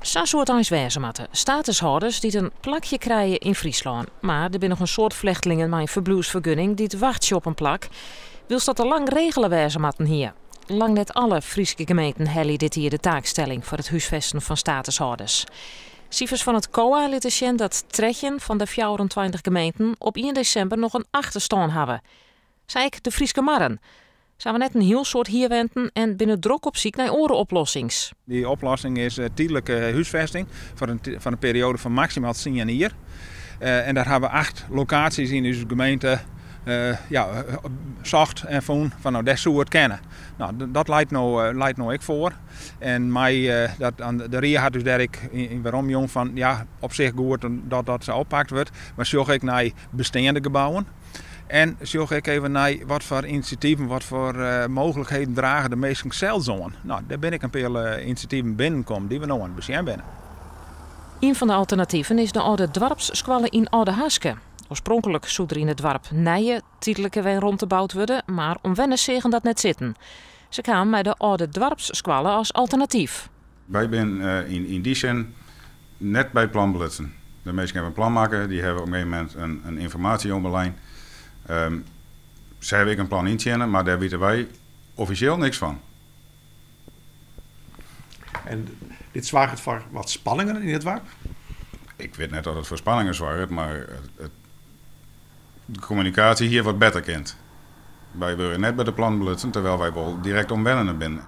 Sa soe it eins wêze moatte, statushâlders dy't in plakje krije yn Fryslân. Mar der binne noch in soad flechtlingen mei in ferbliuwsfergunning dy't wachtsje op in plak, wylst dat al lang regele wêze moatten hie. Lang net alle Fryske gemeenten helje dit jier de taakstelling foar it húsfesten fan statushâlders. Sifers fan it COA litte sjen dat 13 fan de 24 gemeenten op ien desimber noch in achterstân hawwe. Sa ek de Fryske Marren. Se hawwe net in hiel soad hierwenten en binne drok op syk nei oare oplossings. Dy oplossing is tydlike húsfesting foar in perioade fan maksimaal 10 jier. En dêr hawwe we 8 lokaasjes yn ús gemeente ja, socht en fûn fan no, dêr soe it kinne. No, dat leit no ek foar. En mei dat, de rie hat ús dêr ek yn werom jûn fan ja, op sich goed dat dat sa oppakt wurdt. Mar sjoch ek nei besteande gebouwen. En sjoch ek even nei wat foar inisjativen, wat foar mooglikheden drage de minsken sels oan. No, dêr binne ek in pear inisjativen binnenkommen dy't we no oan it besjen binne. Ien fan de alternativen is de âlde doarpsskoalle yn Aldehaske. Oarspronklik soe der yn it doarp nije tydlike wenromte boud wurde, mar omwenners seagen dat net sitten. Se kamen mei de âlde doarpsskoalle as alternatyf. Wy binne yn dy sin net by it plan belutsen. De minsken hawwe in plan makke, dy hawwe op in gegeven momint in ynformaasjejûn. Se hawwe ek in plan yntsjinne, mar dêr witte wy offisjeel niks fan. En dit soarget foar wat spanningen yn it doarp? Ik wit net oft it foar spanningen soarget, mar de kommunikaasje hie wat better kind. Wy wurde net by de plannen belutsen, terwijl wy wol direkt omwennenden binne.